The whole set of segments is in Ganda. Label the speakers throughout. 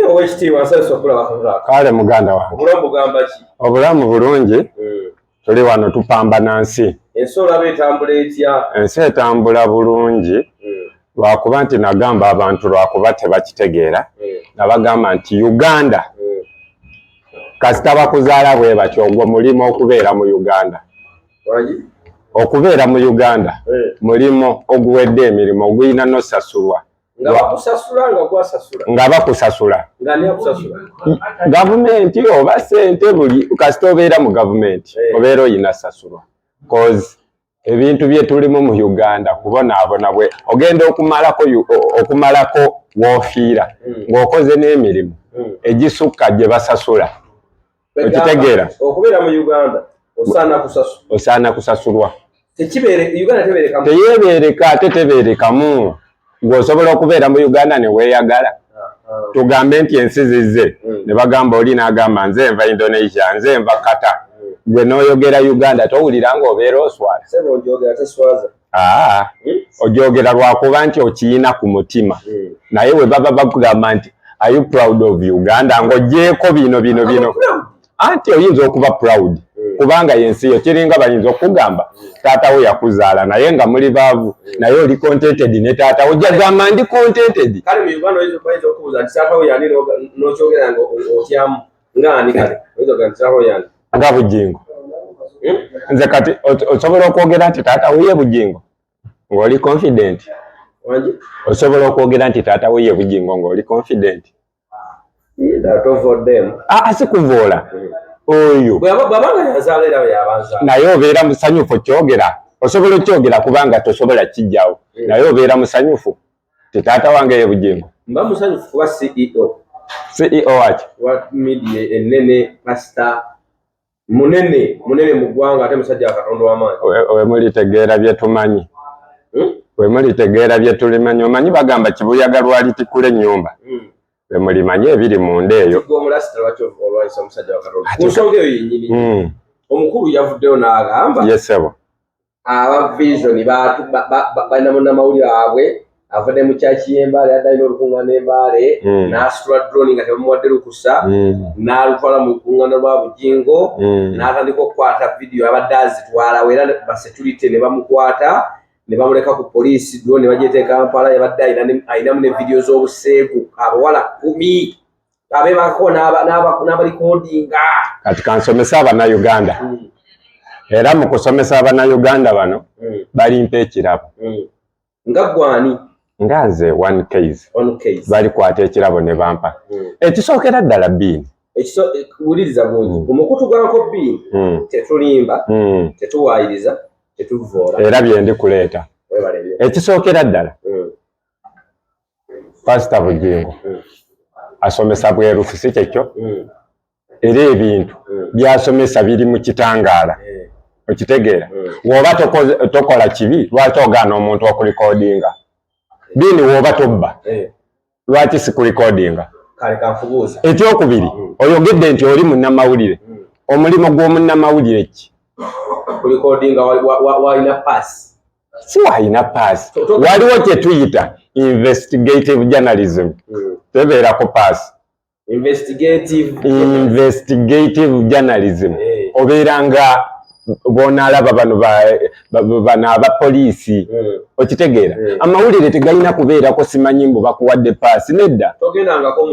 Speaker 1: Owekitiibwa, nsanyuse okulaba Katonda.
Speaker 2: Kale muganda wange.
Speaker 1: Obulamu bugamba ki?
Speaker 2: Obulamu bulungi. Tuli wano tupambana nsi.
Speaker 1: Ensi olaba etambula etya?
Speaker 2: Ensi etambula bulungi. Lwakuba nti nagamba abantu, lwakuba tebakitegeera, nabagamba nti Uganda kasita bakuzaala bwe batyo, ogwo mulimu okubeera mu Uganda.
Speaker 1: Wangi?
Speaker 2: Okubeera mu Uganda mulimu oguwedde emirimu ogulina nosasulwa.
Speaker 1: Nga bakusasula, nga gwasasula?
Speaker 2: Nga bakusasula.
Speaker 1: Nga ani akusasula?
Speaker 2: Gavumenti oba sente, buli kasita obeera mu gavumenti obeera oyina sasulwa, cause ebintu bye tulimu mu Uganda kubonaabona. Bwe ogenda okumalako okumalako woofiira ng'okoze n'emirimu egisukka gye basasula. Okitegeera?
Speaker 1: Okubeera mu Uganda osaana kusasula.
Speaker 2: Osaana kusasulwa.
Speaker 1: Tekibeere Uganda tebeerekamu.
Speaker 2: Teyeebeereka, ate tebeerekamu. Ng'osobola okubeera mu Uganda ne weeyagala. Tugambe nti ensi zizze ne bagamba, oli n'agamba, "Nze nva Indonesia, nze nva Qatar." Gwe n'oyogera Uganda, towulira ng'obeera oswala?
Speaker 1: Sebo, njogera, teswaza.
Speaker 2: Aa, ogyogera lwakuba nti okiyina ku mutima. Naye bwe baba bakugamba nti, "Are you proud of Uganda?" ng'ogyeko bino bino bino, anti oyinza okuba proud kubanga yensi yo. Kiringa bayinza okugamba taatawo yakuzaala naye nga muli baavu, naye oli contented ne taatawo, ojja gamba ndi contented.
Speaker 1: Kale mu Uganda oyinza okubuuza nti taatawo yani, n'okyogera nga otyamu ngaani. Kale oyinza okugamba nti taatawo yani?
Speaker 2: Nga Bugingo. Nze kati osobola okwogera nti taatawo ye Bugingo ng'oli confident?
Speaker 1: Wangi?
Speaker 2: Osobola okwogera nti taatawo ye Bugingo ng'oli confident?
Speaker 1: Tovoddemu.
Speaker 2: Aa, si kuvoola oyo.
Speaker 1: Bw'abanga yazaala, era yabanzaala.
Speaker 2: Naye obeera musanyufu okyogera? Osobola okyogera kubanga tosobola kijjawo, naye obeera musanyufu ti taata wange ye Bugingo?
Speaker 1: Mba musanyufu kuba CEO.
Speaker 2: CEO waki?
Speaker 1: Wa media ennene, pasita munene munene mu ggwanga, ate musajja wa Katonda w'amaanyi.
Speaker 2: We mulitegeera bye tumanyi. We mulitegeera bye tulimanyi. Omanyi bagamba kibuyaga lwalitikula ennyumba. We mulimanye ebiri munda eyo.
Speaker 1: Gwe omulasita, lwaki olwanyisa omusajja wa Katonda? Ku nsonga eyo yennyini, omukulu yavuddeyo n'agamba
Speaker 2: Yesebo.
Speaker 1: aba Vision balina munnamawulire waabwe avudde mu kyaki y'Embaale, adde alina olukuŋŋaana Embaale, n'asitula drone nga tebamuwadde lukusa, n'alutwala mu lukuŋŋaana lwa Bugingo, n'atandika okukwata vidiyo. Abadde azitwalawo era basecurity ne bamukwata ne bamuleka ku poliisi. Drone ne bagyeteeka Kampala. Yabadde ayinamu ne vidiyo z'obuseegu, abawala 10 abeebakako n'abalikodinga.
Speaker 2: Kati kansomesa Abannayuganda, era mu kusomesa Abannayuganda bano balimpa ekirabo.
Speaker 1: Nga gwani?
Speaker 2: Nga nze One Case.
Speaker 1: One Case.
Speaker 2: Balikwata ekirabo ne bampa. Ekisookera ddala, Biini.
Speaker 1: Wuliriza bulungi, ku mukutu gwa Nko Biini tetulimba, tetuwaayiriza, tetuvoola.
Speaker 2: Era bye ndi kuleeta.
Speaker 1: Webale nnyo.
Speaker 2: Ekisookera ddala, Pasita Bugingo asomesa bwerufu, si kyekyo? Era ebintu byasomesa biri mu kitangaala. Okitegeera? Woba tokola kibi, lwaki ogaana omuntu okulikodinga? Biini, woba tobba, lwaki sikulikodinga?
Speaker 1: Kale kankubuuza.
Speaker 2: Ekyokubiri, oyogedde nti oli munnamawulire. Omulimu gw'omunnamawulire ki?
Speaker 1: Kulikodinga walina pass.
Speaker 2: Si walina pass. Waliwo kye tuyita investigative journalism. Tebeerako pass.
Speaker 1: Investigative.
Speaker 2: Investigative journalism. Obeera nga bonaalaba bano bano abapoliisi. Okitegeera? Amawulire tegalina kubeerako simanyi mbu bakuwadde pass, nedda.
Speaker 1: Togendangako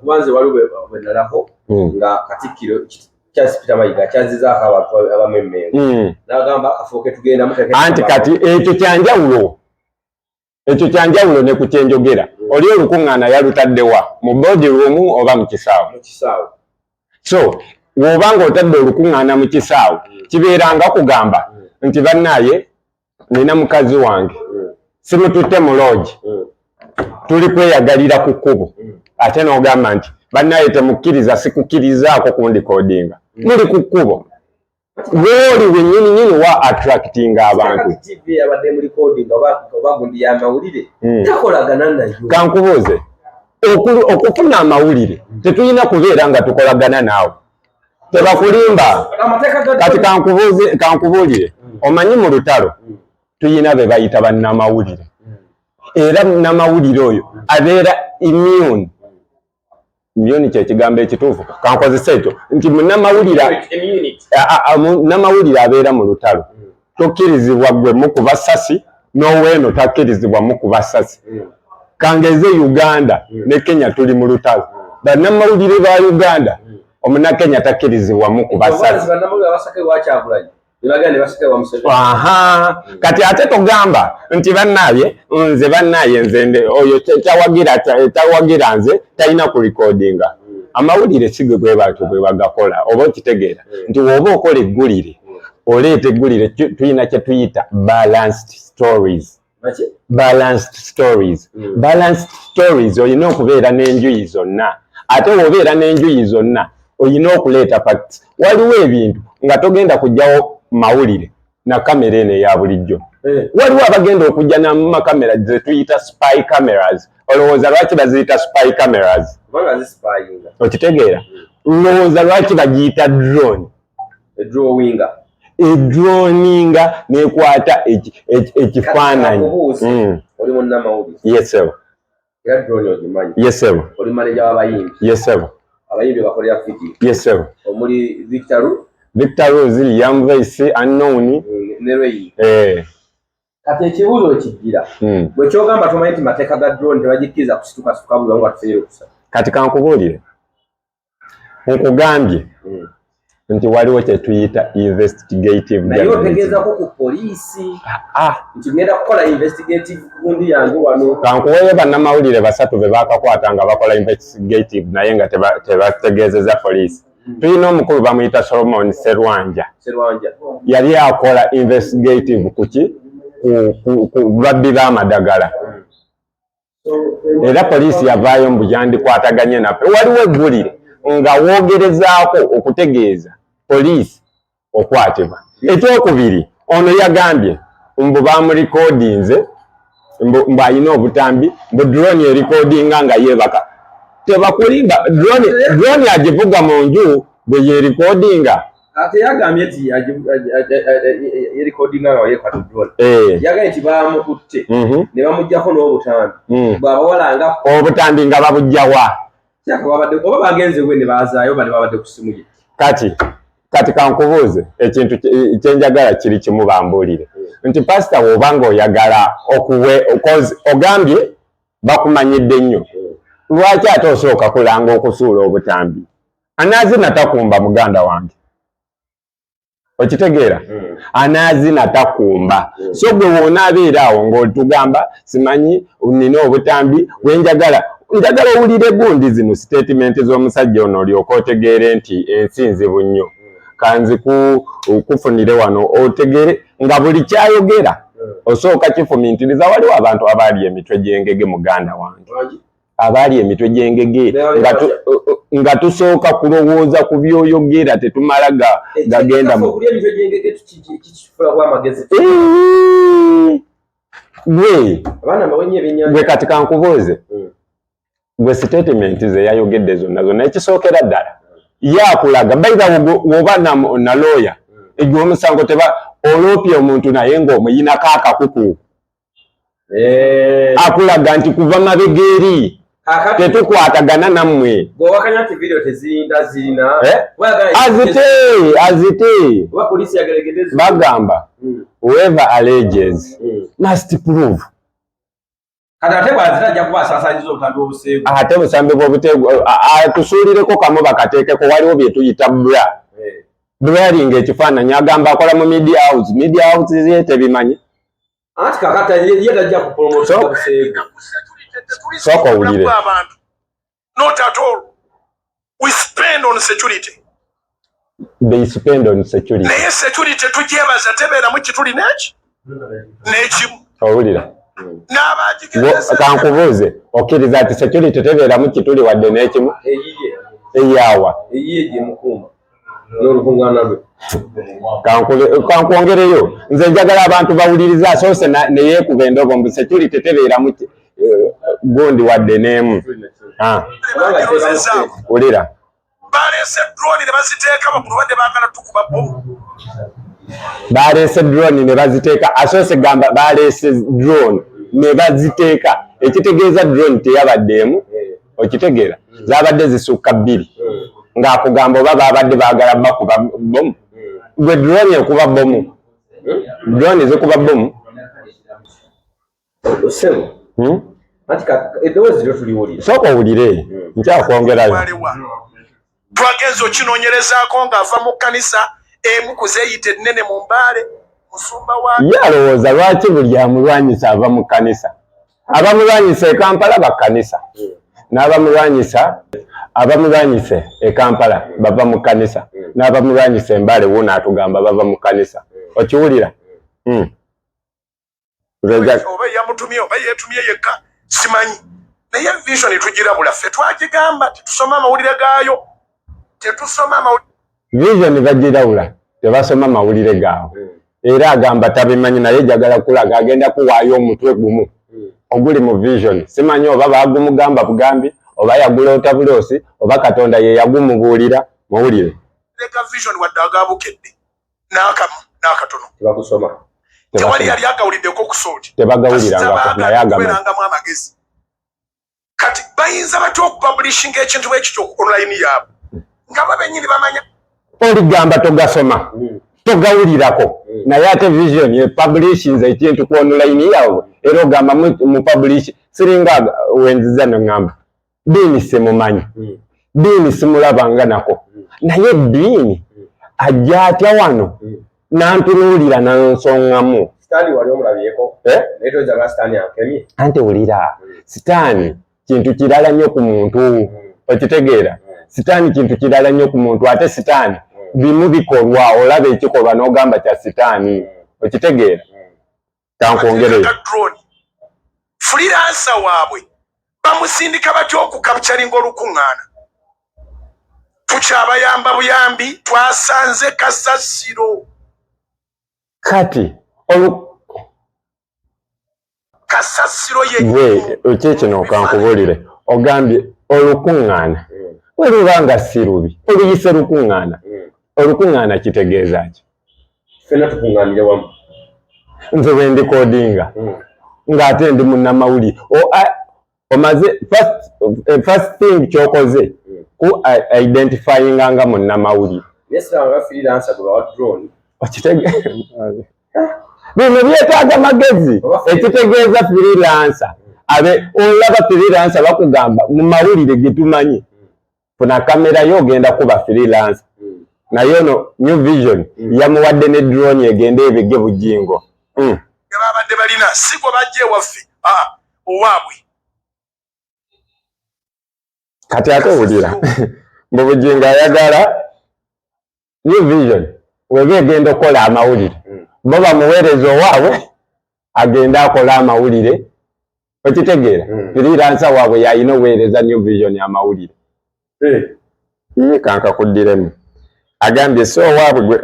Speaker 1: kuba nze waliwo bwe nalako nga Katikkiro Charles Peter Mayiga akyazizaako abantu abamu emmengo, n'agamba akafuuke tugenda muteeke.
Speaker 2: Anti kati ekyo kyanjawulo, ekyo kyanjawulo ne ku kyenjogera. Oli olukuŋŋaana yalutaddewa? Mu board room oba mu kisaawe?
Speaker 1: Mu kisaawe.
Speaker 2: So bw'oba ng'otadde olukuŋŋaana mu kisaawe, kibeeranga kugamba nti bannaaye, nina mukazi wange, simututte mu lodge, tuli kweyagalira ku kkubo, ate n'ogamba nti bannaaye temukkiriza, sikukkirizaako kundikodinga muli ku kkubo. Lwoli wennyini nyini wa attractinga abantu.
Speaker 1: Kati TV yabadde mu recording oba gundi y'amawulire takolagana nayo.
Speaker 2: Kankubuuze, okufuna amawulire tetulina kubeera nga tukolagana naawe? Tebakulimba.
Speaker 1: Amateeka ga
Speaker 2: Kati kankubuuze, kankubuulire, omanyi mu lutalo tuyina be bayita bannamawulire, era munnamawulire oyo abeera immune. Immunity ekigambo ekituufu kankozesa ekyo nti munnamawulire munnamawulire abeera mu lutalo, tokkirizibwa gwe mukuba sasi n'oweeno takkirizibwa mukuba sasi. Kangeze Uganda ne Kenya tuli mu lutalo, bannamawulire ba Uganda, omunnakenya takkirizibwa mukuba sasi.
Speaker 1: Bannamawulire abasaka ewa Kyagulanyi ne bagenda ne basaka ewa Museveni.
Speaker 2: Aha, kati ate togamba nti bannaaye nze, bannaaye nze oyo tawagira, tawagira nze, talina ku recordinga amawulire. Si gwe bwe batyo bwe bagakola. Oba okitegeera nti woba okola eggulire, oleeta eggulire, tulina kye tuyita balanced stories.
Speaker 1: Maki?
Speaker 2: Balanced stories. Balanced stories, olina okubeera n'enjuyi zonna. Ate bw'obeera n'enjuyi zonna, olina okuleeta facts. Waliwo ebintu nga togenda kugyawo mawulire na kamera eno eya bulijjo. Waliwo abagenda okujja namakamera ze tuyita spy cameras. Olowooza lwaki baziyita spy cameras?
Speaker 1: Kubanga zispyinga.
Speaker 2: Okitegeera? Lowooza lwaki bagiyita drone?
Speaker 1: Edroninga.
Speaker 2: Edroninga nekwata ekifaananyi.
Speaker 1: Kakubuuze. Oli munnamawulire.
Speaker 2: Yes sir.
Speaker 1: Era drone ogimanyi.
Speaker 2: Yes sir.
Speaker 1: Oli manager w'abayimbi.
Speaker 2: Yes sir.
Speaker 1: Abayimbi bakolera video.
Speaker 2: Yes sir.
Speaker 1: Omuli Victor Ru
Speaker 2: Victor Rose, Young Voice, Unknown.
Speaker 1: Ne Ray.
Speaker 2: Eh.
Speaker 1: Kati ekibuuzo ekijjira, bwe kyogamba tomanyi nti mateeka ga drone tebagikkiriza kusitukasituka buli wamu nga tufunye lukusa?
Speaker 2: Kati kankubuulire, nkugambye nti waliwo kye tuyita investigative
Speaker 1: Naye
Speaker 2: journalism.
Speaker 1: otegeezako ku poliisi
Speaker 2: Ah,
Speaker 1: nti ngenda kukola investigative gundi yange wano?
Speaker 2: Kankuweyo bannamawulire basatu be bakakwata nga bakola investigative naye nga tebategeezeza poliisi. Tulina omukulu bamuyita Solomon Serwanja.
Speaker 1: Serwanja.
Speaker 2: Yali akola investigative kuki ku babbi b'amadagala, era poliisi yavaayo mbu yandikwataganye naffe. Waliwo eggulire nga woogerezaako okutegeeza poliisi, okwatibwa. Ekyokubiri, ono yagambye mbu bamurecordinze, mbu alina obutambi, mbu drone erecordinga nga yeebaka. Tebakulimba, drone agivuga mu nju bwe yerecordinga.
Speaker 1: Ate yagambye nti yerecordinga nga yekwata drone. Yagambye nti bamukutte ne bamugjako n'obutambi bw'abawala nga
Speaker 2: Obutambi nga babujjawa?
Speaker 1: Kyaka babadde oba bagenze we ne bazaayo, bali babadde ku ssimu ye.
Speaker 2: Kati kankubuuze ekintu kyenjagala kiri kimu, bambuulire nti pasita, bw'oba ng'oyagala okuwe, 'cause ogambye bakumanyidde nnyo, lwaki ate osooka kulanga okusuula obutambi? Anaazina takumba, muganda wange, okitegeera? Anaazina takumba. So gwe woonaabeera awo ng'otugamba simanyi nina obutambi bwenjagala, njagala owulire gundi zino statement z'omusajja ono, olyoke otegeere nti ensi nzibu nnyo. Kanzi kufunire wano otegeere nga buli kyayogera osooka kifumintiriza. Waliwo abantu abaali emitwe gy'engege, muganda wange, abaali emitwe gy'engege, nga tusooka kulowooza ku byoyogera, tetumala gagenda mu
Speaker 1: Okulya emitwe gy'engege kikifula amagezi.
Speaker 2: Gwe
Speaker 1: Abaana mbawenye ebyennyanja.
Speaker 2: Gwe kati kankubuuze, gwe statement ze yayogedde zonna zonna, ekisookera ddala yakulaga baitha woba na lawyer, egyo omusango teba oloopye omuntu naye ng'omuyinako akakuku. Akulaga nti kuva mabega eri
Speaker 1: Kakati
Speaker 2: tetukwatagana nammwe.
Speaker 1: Bw'owakanya nti video tezirinda zirina
Speaker 2: Eh? Azite, azite.
Speaker 1: Oba poliisi yageregedde.
Speaker 2: Bagamba whoever alleges must prove.
Speaker 1: Kati ate bw'azita ajja kuba asaasaanyiza obutambi obuseegu.
Speaker 2: Ate busambi bw'obuteegu atusuulireko kamu bakateekeko. Waliwo bye tuyita blur, blurring ekifaananyi. Agamba akola mu media house, media house ye tebimanyi.
Speaker 1: Anti kakati ye tajja kupromotinga buseegu.
Speaker 2: Sooka owulire.
Speaker 3: Abantu, not at all. We spend on security.
Speaker 2: They spend on security.
Speaker 3: Naye security tugyebaza, tebeeramu kituli neki n'ekimu.
Speaker 2: Owulira?
Speaker 3: N'abagigereza.
Speaker 2: Kankubuuze, okkiriza ati security tebeeramu kituli wadde n'ekimu?
Speaker 1: Eyiye.
Speaker 2: Eyaawa?
Speaker 1: Eyiye gye mukuuma n'olukuŋŋaana lwe.
Speaker 2: Kankwongereyo, nze njagala abantu bawulirize. Asoose neyeekuba endobo mbu security tebeeramu gundi wadde n'emu. Ah,
Speaker 1: Kubanga
Speaker 3: Bagirozezaako.
Speaker 2: Wulira.
Speaker 3: Baleese drone ne baziteeka bagulu, badde baagala tukuba bomu.
Speaker 2: Baleese drone ne baziteeka. Asoose gamba baleese drone ne baziteeka, ekitegeeza drone teyabadde emu. Okitegeera, zaabadde zisukka 2, ng'akugamba oba baabadde baagala bakuba bomu. Gwe drone ekuba bomu? Drone zikuba bomu?
Speaker 1: Hmm?
Speaker 2: Sooka owulire, nkyakwongerayo.
Speaker 3: Twagenza okinoonyerezaako ng'ava mu kkanisa emu ku zeeyita ennene mu Mbaale, musumba wa
Speaker 2: Ye alowooza lwaki buli amulwanyisa ava mu kkanisa. Abamulwanyisa e Kampala bakkanisa, n'abamulwanyisa, abamulwanyisa e Kampala bava mu kkanisa, n'abamulwanyisa e Mbale wuuno atugamba bava mu kkanisa. Okiwulira?
Speaker 3: Oba yamutumye oba yeetumye yekka simanyi, naye Vision tugirabula. Ffe twagigamba tetusoma amawulire gaayo, tetusoma amawulire.
Speaker 2: Vision bagirawula, tebasoma mawulire gaabwe. Era agamba tabimanyi, naye jagala kulaga agenda kuwaayo omutwe gumu oguli mu Vision. Simanyi oba baagumugamba bugambi, oba yaguloota buloosi, oba Katonda ye yagumubuulira. Muwulire.
Speaker 3: Ga Vision wadde agabukedde n'akamu n'akatono.
Speaker 1: Tebagusoma.
Speaker 3: Tewali yali agawuliddeko okusooti.
Speaker 2: Tebagawulirangako, naye agamanyi.
Speaker 3: Amagezi. Kati bayinza batya okupublishinga ekintu bwekityo online yaabwe nga bo bennyini bamanya?
Speaker 2: Oligamba togasoma, togawulirako, naye ate Vision epublishinze ekintu ku online yaabwe, era ogamba mu publish. Siringa wenziza neŋŋamba Biini simumanyi, Biini simulabanga nako, naye Biini ajja atya wano nantunuulira nansongamu?
Speaker 1: Eh?
Speaker 2: Anti wulira, sitaani kintu kirala nnyo ku muntu. Okitegeera? Sitaani kintu kirala nnyo ku muntu. Ate sitaani bimu bikolwa, olaba ekikolwa n'ogamba kya sitaani. Okitegeera? Kankwongereyo.
Speaker 3: Freelancer waabwe bamusindika batya okucapturinga olukuŋŋaana? Tukyabayamba buyambi, twasanze kasasiro.
Speaker 2: Kati
Speaker 3: Kasasiro.
Speaker 2: Gwe ekikino kankubuulire, ogambye olukuŋŋaana bwe luba nga si lubi, oluyise lukuŋŋaana. Olukuŋŋaana kitegeeza ki?
Speaker 1: Ffenna tukuŋŋaanire wamu.
Speaker 2: Nze bwe ndikodinga ng'ate ndi munnamawulire, omaze first thing kyokoze ku identifyinga nga munnamawulire.
Speaker 1: Naye siraba freelancer gwe bawa drone.
Speaker 2: Bino byetaaga magezi. Ekitegeeza freelancer abe, olaba freelancer bakugamba mu mawulire ge tumanyi, funa kamera yo ogenda kuba freelancer, naye ono New Vision yamuwadde ne drone egende ebege Bujingo.
Speaker 3: Babadde balina si gwe bajja ewaffe, owaabwe.
Speaker 2: Kati ate owulira mbu Bujingo ayagala New Vision weba egenda okukola amawulire, bo bamuweereza owaabwe agende akola amawulire. Okitegeera? Freelancer waabwe yalina oweereza New Vision amawulire.
Speaker 1: Eh.
Speaker 2: Kankakuddiremu, agambye si owaabwe gwe.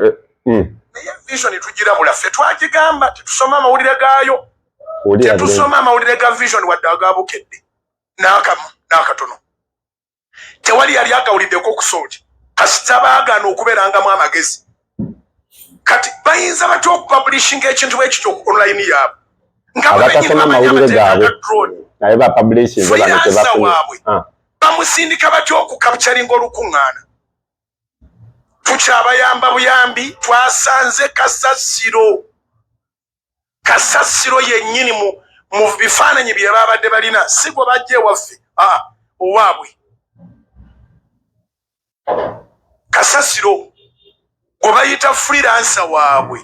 Speaker 3: Naye Vision tugirabula. Ffe twagigamba tetusoma amawulire gaayo.
Speaker 2: Wulira bulungi.
Speaker 3: Tetusoma amawulire ga Vision wadde agabukedde n'akamu n'akatono. Tewali yali agawuliddeko okusooti. Kasita baagaana okubeerangamu amagezi. Kati bayinza batya okupublishinga ekintu bwekityo online yaabwe nga bo bennyini
Speaker 2: Abatasoma
Speaker 3: bamanya
Speaker 2: mawulire
Speaker 3: amateeka
Speaker 2: gaabwe.
Speaker 3: ga drone?
Speaker 2: Naye bapublishinze bano.
Speaker 3: Freelancer
Speaker 2: Tebafunye.
Speaker 3: waabwe bamusindika batya okucapturinga olukuŋŋaana? Tukyabayamba buyambi, twasanze kasasiro, kasasiro yennyini mu bifaananyi bye babadde balina. Si gwe bajja ewaffe, owaabwe. Kasasiro gwe bayita freelancer waabwe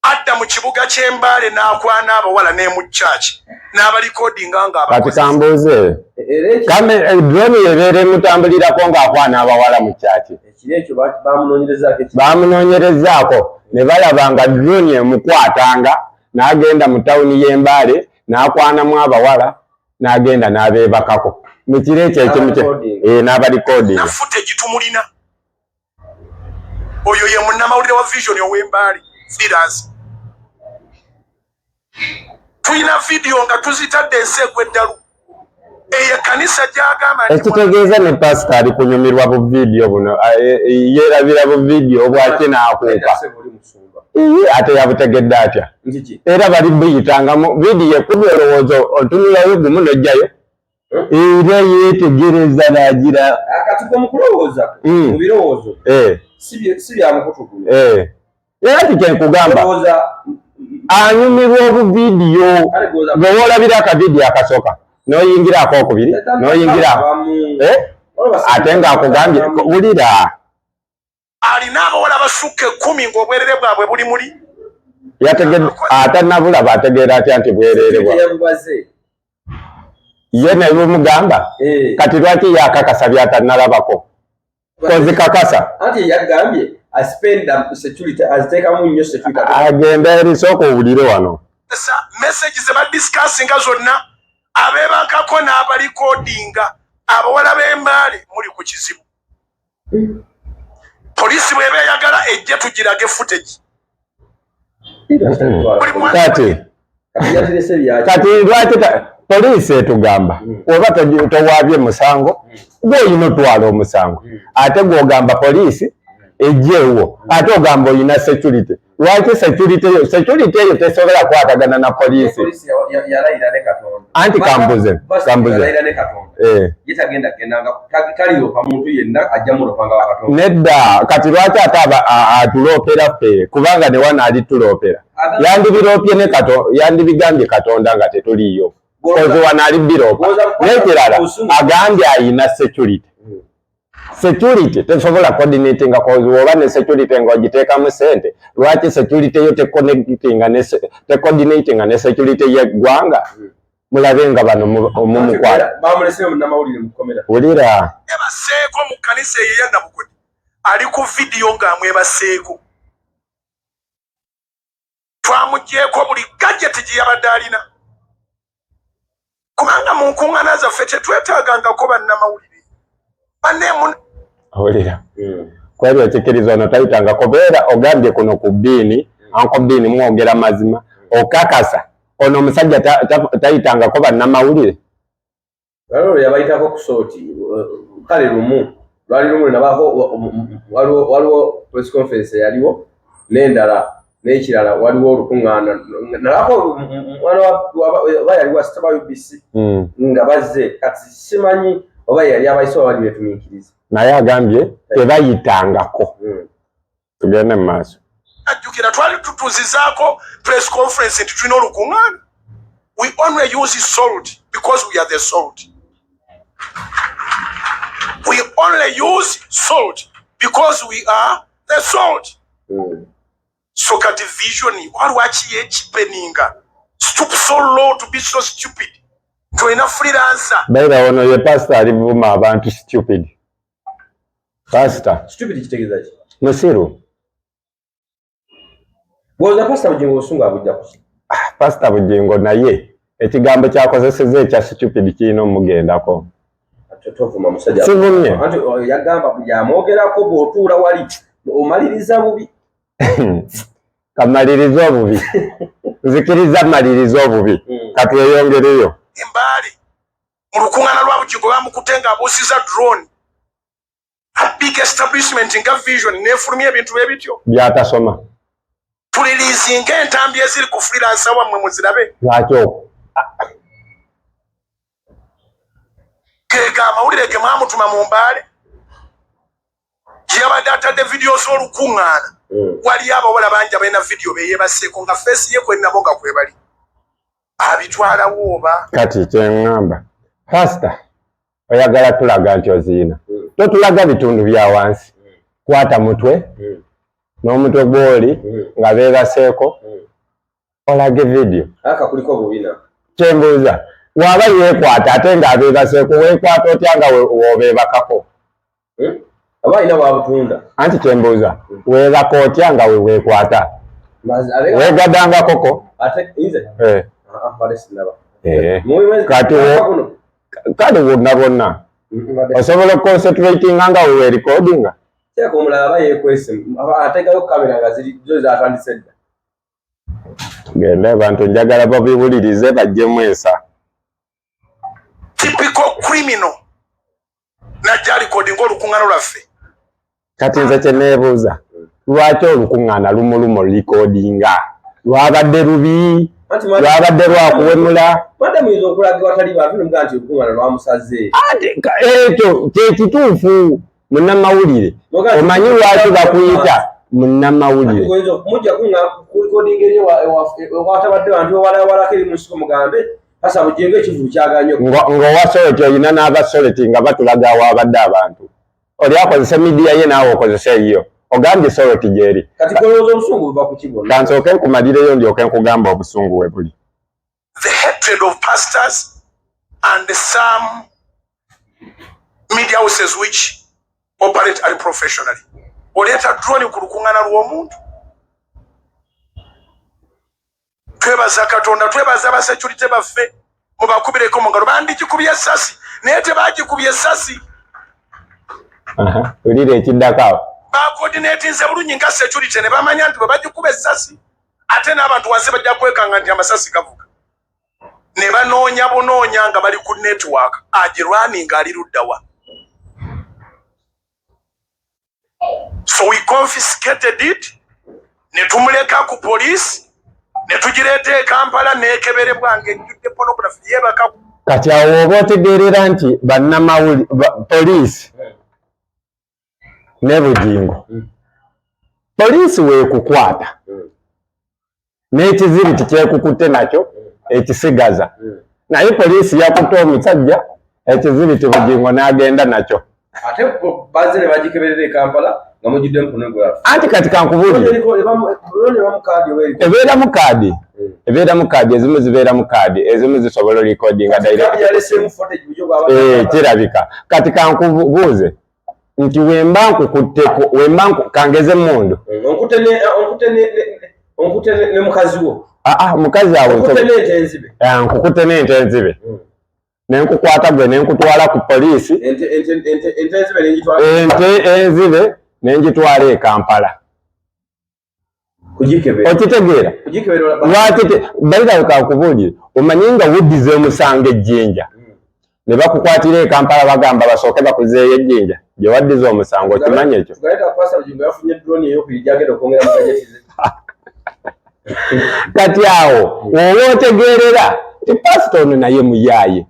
Speaker 3: adda mu kibuga ky'Embaale n'akwana abawala ne mu church n'abalikodinga nga
Speaker 2: Kati
Speaker 3: abakozi.
Speaker 2: kambuuze.
Speaker 1: Era ekyo
Speaker 2: Drone yebeera emutambulirako ng'akwana abawala mu kyaki?
Speaker 1: Ekiro ekyo bamunoonyerezaako eki
Speaker 2: Bamunoonyerezaako ne balaba nga drone emukwatanga n'agenda mu tawuni y'Embaale n'akwanamu abawala n'agenda n'abeebakako mu kiro ekyo ekimu
Speaker 1: N'abalikodinga.
Speaker 2: N'abalikodinga.
Speaker 3: Na footage tumulina. Oyo ye munnamawulire wa Vision ow'Embaale, freelance. Tulina vidiyo nga tuzitadde, ensi egwa eddalu. Eyo ekkanisa gy'agamba nti
Speaker 2: Ekitegeeza ne pasita ali kunyumirwa bu vidiyo buno, yeerabira bu vidiyo bwaki n'akuuka.
Speaker 1: Ssebo, oli musumba.
Speaker 2: Ii, ate yabutegedde atya?
Speaker 1: Nti ki?
Speaker 2: Era bali buyitangamu vidiyo ekubi, olowooza otunulayo gumu n'ojjayo. Era yeetegereza n'agira.
Speaker 1: Kati gwe mu kulowooza, mu birowoozo, si bya mukutu guno.
Speaker 2: Era ti kyenkugamba, anyumirwa obuvidiyo. Gwe woolabira akavidiyo akasooka, n'oyingira akookubiri, n'oyingira, ate ng'akugambye wulira.
Speaker 3: Alina abawala basukka 10 ng'obwerere bwabwe buli muli.
Speaker 2: Atannabulaba ategeera atya nti bwerere bwa ye ne bumugamba? Kati lwaki ye akakasa by'atannalabako? Kozikakasa.
Speaker 1: Anti yagambye aziteekamu nnyo security.
Speaker 2: Agenda eri, sooka owulire wano.
Speaker 3: Message ze badiscussinga zonna, abeebakako n'abalikodinga. Abawala b'Embaale muli ku kizibu. Poliisi bw'eba eyagala ejje tugirage footage.
Speaker 2: Kati lwaki poliisi etugamba oba towaabye musango, gwe oyina otwala omusango, ate gw'ogamba poliisi ejjeewo, ate ogamba oyina security? Lwaki security eyo, security eyo tesobola kukwatagana na poliisi? Anti kambuze, kambuze. Nedda, kati lwaki ate atuloopera ffe? Kubanga ne wano ali tuloopera, yandibiroopye ne yandibigambye Katonda nga tetuliiyo, kozi wano ali biroopa. N'ekirala, agambye ayina security. Security tesobola coordinatinga, cause woba ne security ng'ogiteekamu sente, lwaki security yo teconnectinga ne tecoordinatinga ne security y'eggwanga? Mulabe nga bano mumukwata. Wulira.
Speaker 3: Yebaseeko mu kkanisa eyo eya Nabugodi, ali ku vidiyo ng'amwebaseeko. Twamugyeko buli gadget gye yabadde alina, kubanga mu nkuŋŋaana zaffe tetwetaagangako bannamawulire banneemu.
Speaker 2: Wulira, kweri okikkiriza ono tayitangako. Beera ogambye kuno ku bbiini, anko bbiini mwogera mazima. Okakasa ono omusajja tayitangako bannamawulire?
Speaker 1: Waliwo yabayitako ku Salt, kale lumu lwali lumu nabako, waliwo press conference eyaliwo n'endala n'ekirala, waliwo olukuŋŋaana nalako mwana oba yali wa sitaba UBC nga bazze. Kati simanyi oba yali abayise oba bali beetumiikiriza.
Speaker 2: Naye agambye tebayitangako. Tugende mu maaso.
Speaker 3: Ajjukira twali tutuuzizaako press conference nti tulina olukuŋŋaana. We only use salt because we are the salt. We only use salt because we are the salt. So kati Vision walwaki yekipeninga stoop so low to be so stupid nti olina freelancer?
Speaker 2: Baira, ono ye pasita alivuma abantu stupid. Pasita.
Speaker 1: Stupid kitegeeza ki?
Speaker 2: Musiru.
Speaker 1: Bw'oza Pasita Bugingo, obusungu abujja kuki?
Speaker 2: Pasita Bugingo naye ekigambo kyakozeseza ekya stupid kirina omugendako.
Speaker 1: Tovuma musajja.
Speaker 2: Sivumye.
Speaker 1: Anti yagamba buli amwogerako bw'otuula wali omaliriza bubi.
Speaker 2: Kamaliriza obubi, nzikiriza maliriza obubi. Katweyongereyo.
Speaker 3: Embaale mu lukuŋŋaana lwa Bugingo bamukutte ng'abuusiza drone. A big establishment nga Vision neefulumya ebintu bwe bityo.
Speaker 2: Byatasoma.
Speaker 3: Tuliriizinga entambi eziri ku freelancer wammwe muzirabe.
Speaker 2: Lwaki okwo?
Speaker 3: Gega amawulire ge mwamutuma mu Mbaale gye yabadde atadde vidiyo z'olukuŋŋaana. Waliyo abawala bangi abalina vidiyo beyebaseeko nga face ye kwenabo nga kwebali abitwalawo oba.
Speaker 2: Kati kyeŋŋamba, pasita, oyagala tulaga nti oziina, totulaga bitundu bya wansi, kwata mutwe n'omutwe gw'oli nga beebaseeko, olage vidiyo.
Speaker 1: Aka kuliko bubina.
Speaker 2: Kyembuuza, waaba yeekwata ate ng'abeebaseeko, weekwata otya nga w'obeebakako?
Speaker 1: Aba alina bwabutunda.
Speaker 2: Anti kyembuuza, weebaka otya nga we weekwata? Weegaddanga koko?
Speaker 1: Ate nze?
Speaker 2: Eh.
Speaker 1: Ah, ah, bale sinaba.
Speaker 2: Eh. Kati kale bonna bonna osobola okuconcentratinga nga wewerecordinga?
Speaker 1: Teeka omulala aba yeekwese, ateekayo kamera nga ziri zo zatandise dda.
Speaker 2: Genda, abantu njagala babiwulirize bajjemu ensa.
Speaker 3: Typical criminal najja alikodinga olukuŋŋaana lwaffe.
Speaker 2: Kati nze kyeneebuuza, lwaki olukuŋŋaana lumulumu likodinga lwabadde lubi? Lwabadde lwakuwemula. Ekyo kyekituufu munnamawulire. Omanyi lwaki bakuyita munnamawulire? Ng'owa Soleti olina n'abasoleti nga batulaga awaabadde abantu. Oli akozesa media ye naawe okozesa eyiyo. Ogambye Soleti gy'eri. Kansooke nkumalireyo ndyoke nkugamba obusungu we buli.
Speaker 3: The hatred of pastors and some media houses which operate unprofessionally. Oleeta drone ku lukuŋŋaana lw'omuntu. Twebaza Katonda, twebaza abasecurite baffe, mubakubireko mu ngalo. Bandigikubye essasi naye tebagikubye essasi.
Speaker 2: Wulira ekiddako awo.
Speaker 3: Bacoordinatinze bulungi nga security ne bamanya nti bwe bagikuba essasi ate n'abantu wansi bajja kwekanga nti amasasi gavuga. Ne banoonya bunoonya nga bali ku network agirwaninga ali luddawa. So we confiscated it ne tumuleka ku police ne tugireeta e Kampala n'ekeberebwa ng'ejjudde pornography yeebaka.
Speaker 2: Kati awo oba otegeerera nti bannamawuli poliisi ne Bugingo. Poliisi weekukwata n'ekizibiti kyekukutte nakyo ekisigaza, naye poliisi yakutte omusajja ekizibiti Bugingo n'agenda nakyo.
Speaker 1: Ate bazze ne bagikeberera e Kampala nga mujjuddemu pornography.
Speaker 2: Anti kati kankubuulire, ebeeramu kaadi, ebeeramu kaadi, ezimu zibeeramu kaadi, ezimu zisobola recordinga direct. Kirabika. Kati kankubuuze nti wemba nkukutteko, wemba kangeze emmundu.
Speaker 1: Onkute ne mukazi wo.
Speaker 2: Aa, mukazi awo
Speaker 1: Onkute n'ente enzibe.
Speaker 2: Nkukute n'ente enzibe. Ne nkukwata gwe ne nkutwala ku poliisi.
Speaker 1: Ente enzibe ne ngitwala.
Speaker 2: Ente enzibe ne ngitwala e Kampala.
Speaker 1: Kugikebera.
Speaker 2: Okitegeera?
Speaker 1: Kugikebera.
Speaker 2: Lwaki bayira kankubuulire, omanyi nga wuddiza omusango ejjinja. Ne bakukwatira e Kampala bagamba basooke bakuzeeyo ejjinja gye waddiza omusango, okimanyi ekyo?
Speaker 1: Tugaleta Pastor Bugingo yafunye drone ey'okubiri gy'agenda okwongera mu gadget ze.
Speaker 2: Kati awo oba otegeerera nti pasita ono naye muyaaye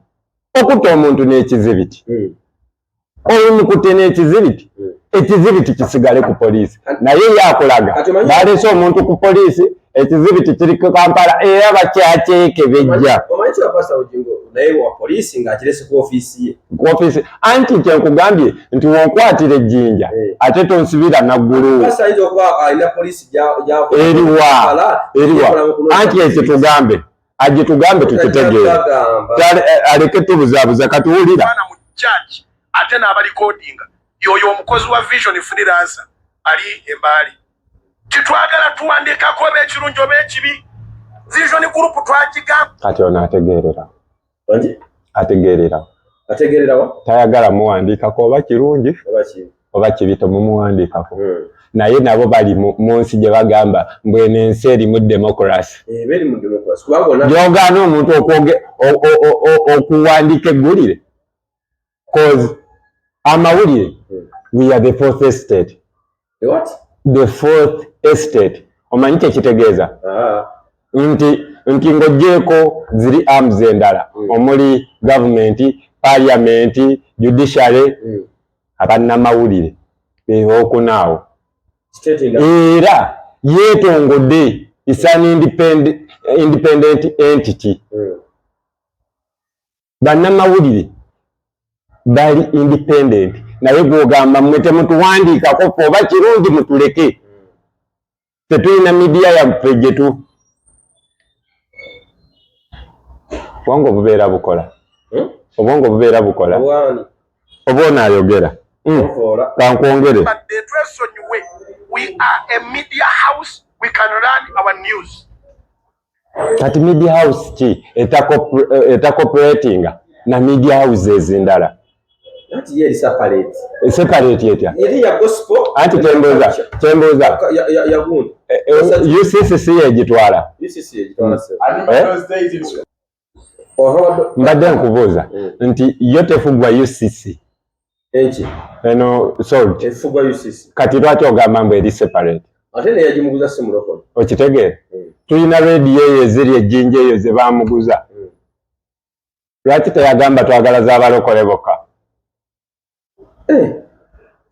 Speaker 2: okutta omuntu n'ekizibiti. Omukutte n'ekizibiti, ekizibiti kisigale ku poliisi, naye ye akulaga baleese omuntu ku poliisi, ekizibiti kiri ku Kampala era bakyakyekebejja.
Speaker 1: Omanyi kya Pastor Bugingo naye wa poliisi ng'akirese ku ofiisi ye.
Speaker 2: Ku ofiisi, anti kye nkugambye nti wonkwatira ejjinja ate tonsibira naggulu.
Speaker 1: Pastor ayinza okuba alina poliisi
Speaker 2: Eriwa? Eriwa? Anti ekyo tugambe, agitugambe tukitegeere, aleke tubuzaabuza. Katuwulira
Speaker 3: mu church ate n'abalikodinga yoyo omukozi wa Vision Freelancer ali embaali. Titwagala tuwandiikako oba ekirungi oba ekibi. Vision Group twagigamba.
Speaker 2: Kati ono ategeerera. Ategeerera.
Speaker 1: Ategeererawa?
Speaker 2: Tayagala muwandiikako oba kirungi oba kibi, temumuwandiikako. Naye nabo bali mu nsi gye bagamba mbu eno ensi erimu democracy. Gyogaana omuntu okuwandiika eggulire. Cause amawulire, we are the fourth estate.
Speaker 1: The what?
Speaker 2: The fourth estate. Omanyi kyekitegeeza? Nti ng'oggyeeko ziri arms endala omuli gavumenti, parliament, judiciary, abannamawulire beokunaawo. Era yeetongodde, is an independent entity. Bannamawulire bali independent, naye gwogamba mmwe temutuwandiikako ffe oba kirungi mutuleke, tetulina media yaffe gyetu. Obwongo bubeera bukola, obwongo bubeera bukola, oba onaayogera. Kankwongere.
Speaker 3: Twesonyiwe, we are a media house, we can run our news.
Speaker 2: Kati media house ki etacooperatinga na media houses endala? Separate etya? Anti kyembuuza, UCCC egitwala? Mbadde nkubuuza nti yo tefugwa UCC eno Salt? Kati lwaki ogamba mbu eri separate?
Speaker 1: Ate neyagimuguza si mulokole.
Speaker 2: Okitegeera? Tulina rediyo eyo eziri ejjinja eyo ze baamuguza. Lwaki teyagamba twagala z'abalokole bokka?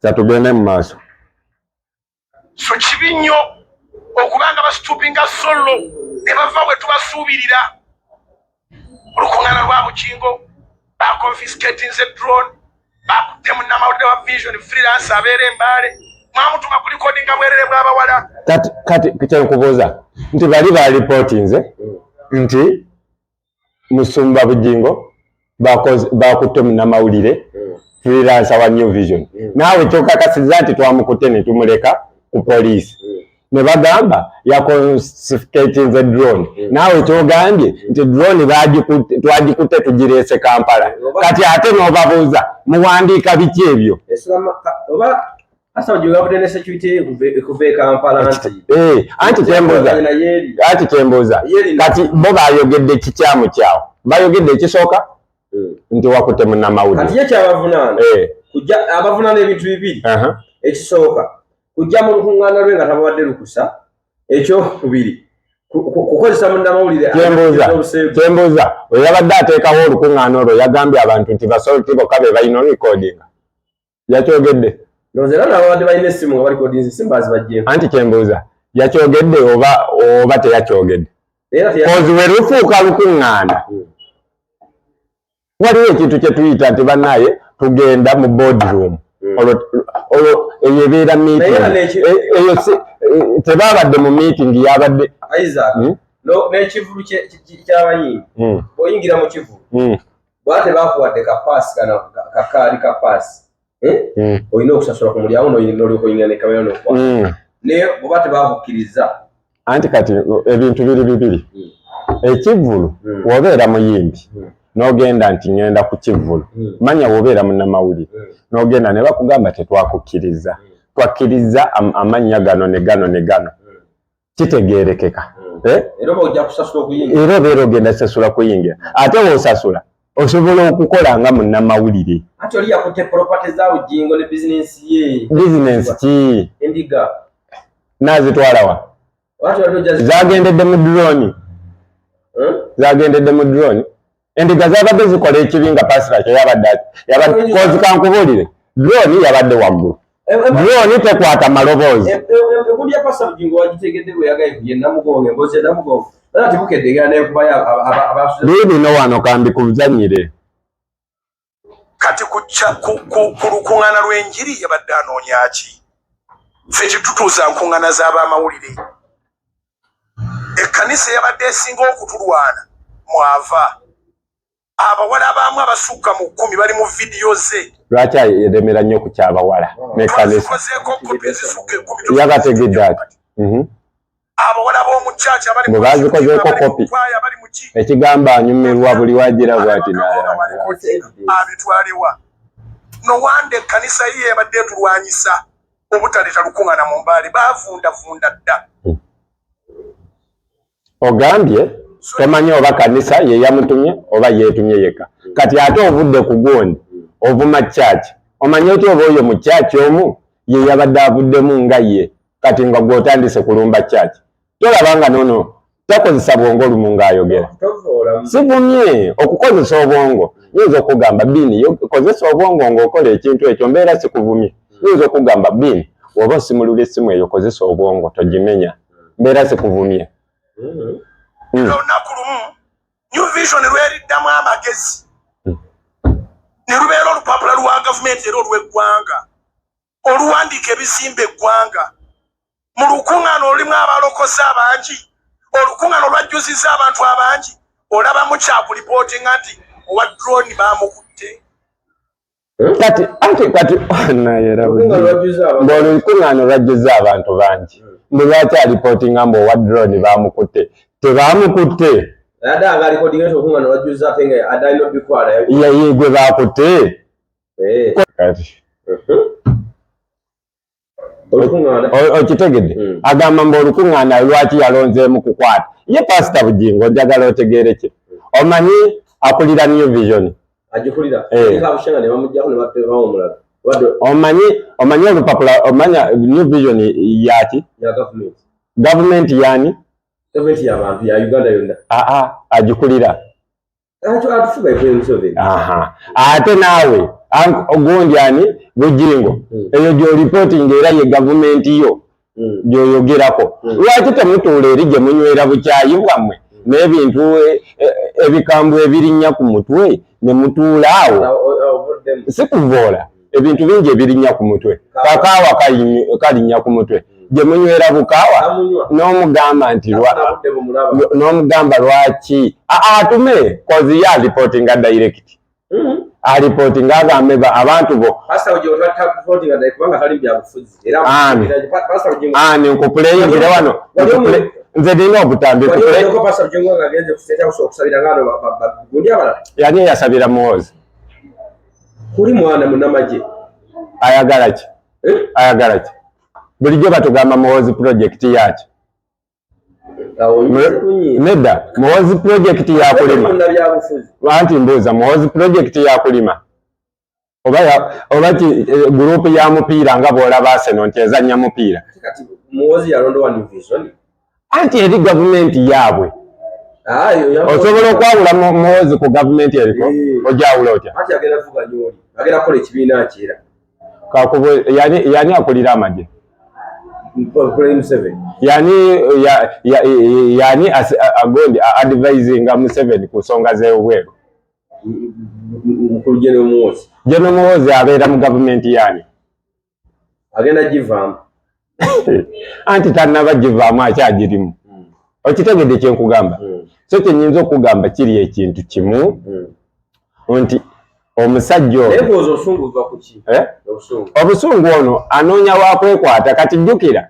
Speaker 2: Katugende mu maaso.
Speaker 3: So kibi nnyo okubanga basitupinga sollo ne bava we tubasuubirira. Olukuŋŋaana lwa Bugingo bakonfiscatinze drone, bakutte munnamawulire wa Vision freelance abeera e Mbale, mwamutuma ku likodinga bwerere bw'abawala.
Speaker 2: Kati kyenkubuuza nti bali balipootinze nti Musumba Bugingo bakutte munnamawulire freelancer wa New Vision, naawe kyokakasizza nti twamukutte ne tumuleka ku poliisi, ne bagamba yaconfiscatinze drone, naawe kyogambye nti drone twagikutte tugireese Kampala. Kati ate n'obabuuza muwandiika biki ebyo? Anti kyembuuza kati bo bayogedde kikyamu kyawo, bayogedde ekisooka nti wakutte munnamawulire.
Speaker 1: Kati ye kyabavunaana abavunaana ebintu bibiri. Ekisooka kujja mu lukuŋŋaana lwe nga tabawadde lukusa, ekyokubiri kukozesa munnamawulire.
Speaker 2: Kyembuuza oyo yabadde ateekawo olukuŋŋaana olwo yagambye abantu nti basolti bokka be balina orikodinga, yakyogedde? Anti kyembuuza yakyogedde oba teyakyogedde? Kozi we lufuuka lukuŋŋaana waliwo ekintu kye tuyita nti bannaye tugenda mu boardroom, olwo eyo ebeera meeting, eyo tebabadde mu meeting, yabadde
Speaker 1: n'ekivulu ky'abayimbi. Oyingira mu kivulu bwate bakuwadde kapaasi kano kakaali kapaasi, olina okusasula ku mulyango n'olyoka oyingira ne kamera n'okwata, naye bw'oba tebakukkiriza.
Speaker 2: Anti kati ebintu biri bibiri. Ekivvulu w'obeera muyimbi n'ogenda nti ŋŋenda ku kivvulu, manya w'obeera munnamawulire n'ogenda ne bakugamba tetwakukkiriza, twakkiriza amannya gano ne gano ne gano, kitegeerekeka.
Speaker 1: Era
Speaker 2: obeera ogenda kusasula kuyingira, ate w'osasula osobola okukola nga munnamawulire.
Speaker 1: Anti oli yakutte property za Bugingo ne bizinensi ye.
Speaker 2: Bizinensi ki?
Speaker 1: Endiga.
Speaker 2: Naazitwala wa? Zagendedde mu drone. Zagendedde mu drone. Endiga zabadde zikola ekibi nga pasita kyeyabadde kozi. Kankubuulire, drone yabadde waggulu, drone tekwata maloboozi.
Speaker 1: Egundi ya Pasita Bugingo wagitegedde bwe yagaye ye Namugongo, emboozi ya Namugongo era tibukedde egenda nekubayo.
Speaker 2: Biibino wano kambikuzanyire.
Speaker 3: Kati ku lukuŋŋaana lw'enjiri yabadde anoonya ki? Ffe tetutuuza nkuŋŋaana z'abamawulire. Ekkanisa eyabadde esinga okutulwana mwava abawala abaamu abasukka mu 10 bali mu vidiyo ze.
Speaker 2: Lwaki eremera nnyo ku kyabawala nekkanisa?
Speaker 3: Twazikozeeko kopi ezisukka 10.
Speaker 2: Yabategedde ati
Speaker 3: Abawala b'omu kyaki abali
Speaker 2: Bwe bazikozeeko kopi.
Speaker 3: Abali mu ki
Speaker 2: Ekigamba anyumirwa buli wagira bwati.
Speaker 3: Abitwalewa? Nowanda ekkanisa ye yabadde etulwanyisa obutaleeta lukuŋŋaana mu Mbaale, baavundavunda dda.
Speaker 2: Ogambye tomanyi oba kanisa ye yamutumye oba yeetumye yekka. Kati ate ovudde ku gundi ovuma kyaki? Omanyi otya oba oyo mu kyaki omu ye yabadde avuddemu nga ye kati nga gw'otandise kulumba kyaki? Tolaba nga nono takozesa bwongo olumu ng'ayogera? Sivumye okukozesa obwongo. Nyinza okugamba Biini, kozesa obwongo ng'okola ekintu ekyo, mbeera sikuvumye. Nyinza okugamba Biini, oba osimulula essimu eyo, kozesa obwongo togimenya, mbeera sikuvumye.
Speaker 3: Olunaku lumu New Vision lweriddamu amagezi ne lubeera olupapula lwa gavumenti era olw'eggwanga oluwandiika ebizimba eggwanga. Mu lukuŋŋaana olulimu abalokoze abangi, olukuŋŋaana olwajjuzizza abantu abangi, olabamu kyakulipootinga nti owa drone bamukutte.
Speaker 2: Kati anti kati olukuŋŋaana olwajjuzza abantu bangi, mbu lwaki alipootinga mbu owa drone bamukutte? Tebamukutte, gwe bakutte kati okitegedde. Agamba mbu olukuŋŋaana lwaki yalonzeemu kukwata ye Pasita Bugingo. Njagala otegeere ki, omanyi akulira New Vision. Omanyi olupapula, omanya New Vision yaki?
Speaker 1: Ya gavumenti.
Speaker 2: Gavumenti yani?
Speaker 1: Gavumenti y'abantu ya Uganda yonna.
Speaker 2: Aa, agikulira?
Speaker 1: Atufuga ye Museveni.
Speaker 2: Aha, ate naawe ogundi ani, Bujingo, eyo gy'oripootinga era ye gavumenti yo gy'oyogerako. Lwaki temutuula eri gye munywera bukyayi bwammwe n'ebintu ebikambwe ebirinnya ku mutwe ne mutuula awo?
Speaker 1: Ovuddemu.
Speaker 2: Si kuvoola, ebintu bingi ebirinnya ku mutwe. Kakaawa kalinnya ku mutwe, gye munywera bukaawa.
Speaker 1: Amunywa.
Speaker 2: N'omugamba nti
Speaker 1: Afuna budde bumulaba.
Speaker 2: N'omugamba lwaki atume kozi ye alipootinga direct, alipootinga agambe abantu bo.
Speaker 1: Pastor Bugingo tatakuvotinga ddala kubanga tali mu byabufuzi. Era
Speaker 2: Ani?
Speaker 1: Pastor Bugingo
Speaker 2: Ani nkupuleyingire wano? Nze nina obutambi.
Speaker 1: Wali oliko Pastor Bugingo ng'agenze ku State House okusabira nga ano gundi abalala?
Speaker 2: Yani eyasabira Muhoozi?
Speaker 1: Kuli mwana munnamagye.
Speaker 2: Ayagala ki?
Speaker 1: Eh?
Speaker 2: Ayagala ki? Bulijjo batugamba Muhoozi project yaki?
Speaker 1: Awo oyinza kunyiiga.
Speaker 2: Nedda, Muhoozi project yakulima.
Speaker 1: Munnabyabufuzi.
Speaker 2: Anti mbuuza, Muhoozi project yakulima oba oba ki, group ya mupiira nga bw'olaba Arsenal nti ezannya mupiira?
Speaker 1: Ate kati Muhoozi yalondowa New Vision.
Speaker 2: Anti eri gavumenti yaabwe.
Speaker 1: Ah,
Speaker 2: Osobola okwawula Muhoozi ku gavumenti eriko? Ojawula otya?
Speaker 1: Anti agenda vuganya oli. Agenda kukola ekibiina kyera.
Speaker 2: Yani akulira amagye?
Speaker 1: President Museveni.
Speaker 2: Yani yani agondi advisinga Museveni ku nsonga z'ebweru?
Speaker 1: Mukulu General Muhoozi.
Speaker 2: General Muhoozi abeera mu gavumenti yani?
Speaker 1: Agenda givaamu.
Speaker 2: Anti tannaba givaamu, akyagirimu. Okitegedde kyenkugamba? So kyenyinza okugamba kiri ekintu kimu, nti omusajja
Speaker 1: Naye
Speaker 2: ono
Speaker 1: ndowooza obusungu buva ku ki?
Speaker 2: Eh?
Speaker 1: Obusungu.
Speaker 2: Obusungu, ono anoonya wakwekwata. Kati jjukira